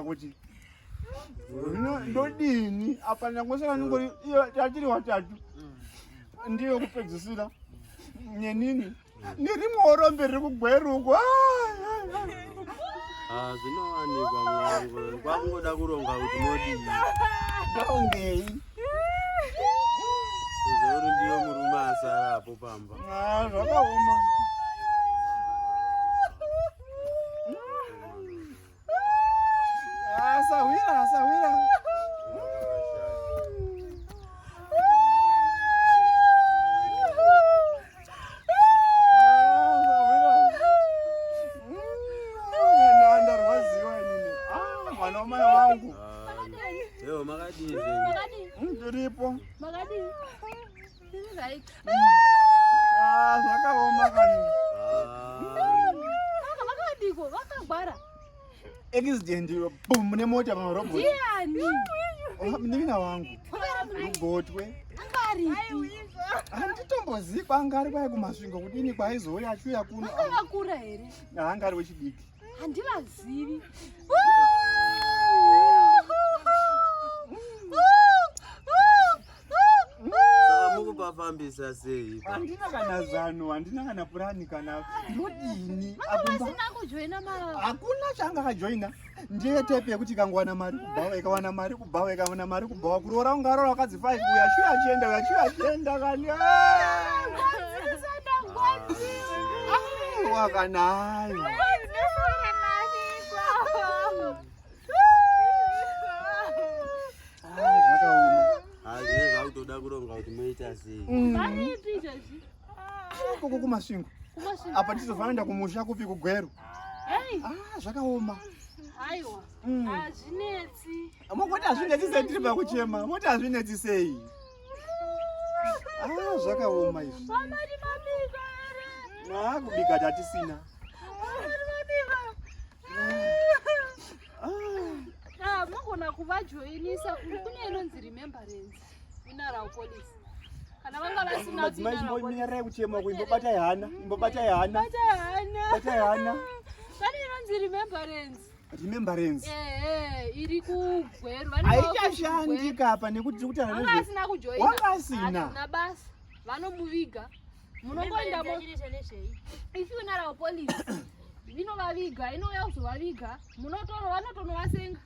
Kuti zvino ndodini apa ndangosara ndingori iyo tatiri watatu ndiyo kupedzisira nenini nerimwewo rombe riri kugweru uko. Ah, zvinowanikwa mwangu kwakungoda kuronga kuti modii. Ndongei Zvauri ndiyo murume asara apo pamba. Ah, zvakaoma. Ah, sahwira, sahwira. Ah, sahwira. Ndarwadziwa inini. Ah, mwana wamai wangu. Yo, makadii zvenyu? Ndiripo. Makadii? Tiri right. Ah, zvakaoma kani. Vaka vakadiko vakagwara. Accident boom nemota pamarobot. Ndiani? Munin'ina wangu. Rugotwe. Angaripi? Handitombozivi kwanga ari kwai kuMasvingo kudini kwaizouya achiuya kuno. Vanga vakura here? Anga ari wechidiki. Handivazivi. Saka mukupafambisa sei? Handina kana zano, handina kana purani kana ndodini. Vasina kujoina ma Hakuna chaanga akajoina. Ndiye type yekuti ikangowana mari kubhawa, ikawana mari kubhawa, ikawana mari kubhawa, kuroora ungaroora vakadzi 5 uya achiuya achienda, uya achiuya achienda kani. Aiwa kana aiwa. Ah, zvakaoma. Ah, zvine zvakutoda kuronga kuti moita sei. Varipi izvezvi? Ikoko kuMasvingo. KuMasvingo. Apa tizofanira kumusha kupi kuGweru. Hey, Ah, zvakaoma. aiwa. Hazvinetsi. Mokoti hazvinetsi sei tiri pakuchema? Moti hazvinetsi sei? Ah, zvakaoma izvi. Mamari mabika here? Ah, kubika tatisina. Mamari mabika. Ah, Ah, mogona kuvajoinisa kune inonzi Remembrance Funeral Policy. Kana vanga vasina Madzimai funeral policy. chimbonyararai kuchema uko, imbobatai hana, imbobatai hana. Batai hana. Batai hana. Pane inonzi Remembrance. Remembrance. Ehe, iri kuGweru. Vane maofisi Haichashandika apa nekuti tiri kutaura Vanga nezve asina kujoina. Wanga asina. Hazvina basa. Vanomuviga. Munongoenda mo ifuneral policy inovaviga, inouya kuzovaviga. Munotoro vanotonovasenga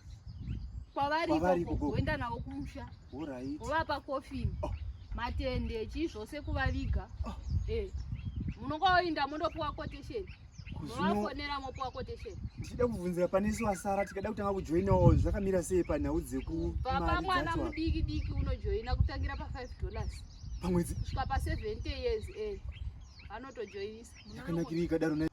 kwavari Kwavari ikoko, ikoko. voenda navo kumusha. Alright. Vovapa coffin. Oh. Matende chii zvose kuvaviga. Oh. Eh. Munongoenda mondopiwa quotation. Zvino Movafonera mopiwa quotation. tichida kubvunzira pane isu vasara tikada kutanga kujoinawo zvakamira sei panhau Baba dzekumari mwana dzacho apa? mudiki diki unojoina kutangira pa $5 pamwedzi kusvika pa 70 years eh vanotojoinisa. Yakanakirei ikadaro nai?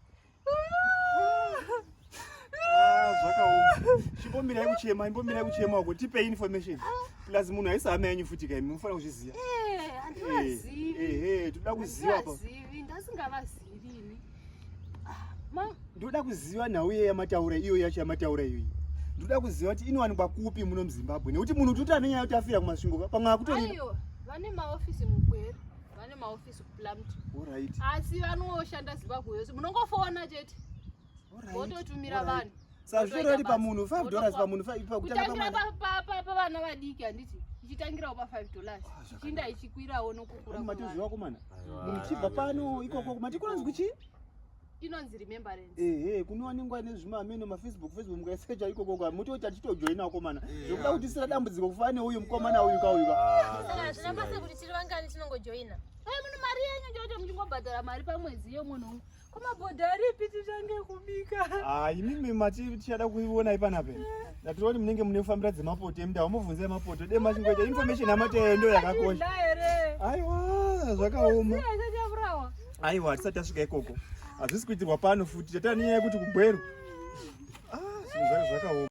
Ah, zvakaoma. Chimbomirai kuchema, imbomirai kuchema uko tipei information. Plus munhu haisi hama yenyu futi kaimi, munofanira kuzviziva. Eh, handivazivi. Ehe, toda kuziva apa. Handivazivi, ndasingavazivi ini. Ah, ma Ndoda kuziva nhau iye yamataura iyo yacho yamataura iyoyi. Ndoda kuziva kuti inowanikwa kupi muno muZimbabwe nekuti munhu toti ane nyaya yekuti afira kuMasvingo ka, pamwe akutorina. Aiwa, vane maofisi muGweru, vane maofisi kuPlumtree. Alright. Asi vanoshanda Zimbabwe yose. Munongofona chete. Alright. Vototumira Alright. vanhu. Saka zvitoreva kuti Votoita pamunhu basa. $5 pamunhu 5 kutanga Kutangira pamwana. pavana vadiki handiti ichitangirawo pa $5 Ah, zvakanaka. ichinda ichikwirawo nokukura Ani kwevanhu. matoziva komana. Aiwa, Munhu chibva pano ikoko mati kunonzi kuchii? Inonzi Remembrance. Ehe, kunowanikwa nezvimameno maFacebook, Facebook mukasecha ikoko kwa mutoti achitojoina akomana. Zvekuda kuti tisira dambudziko kufanana neuyu mukomana uyu ka uyu ka. Ah, Saka hazvina basa kuti tiri vangani tinongojoina. Eh, muno mari yenyu chocho muchingobhadhara mari pamwedzi iyo munhu. Komabhodha aripi tichange kubika. Ah, imimi mati tichada kuiona ipanapa. Ndatiroti munenge mune kufambira dzemapoto emunda, mubvunze mapoto. Dai machingoita information yamati ndo yakakosha. Here. Aiwa, zvakaoma. Iya, Aiwa, tisati tasvika ikoko. Hazvisi kuitirwa pano futi. Tatani nyaya yekuti kuGweru. Ah, zvinhu zvacho zvakaoma.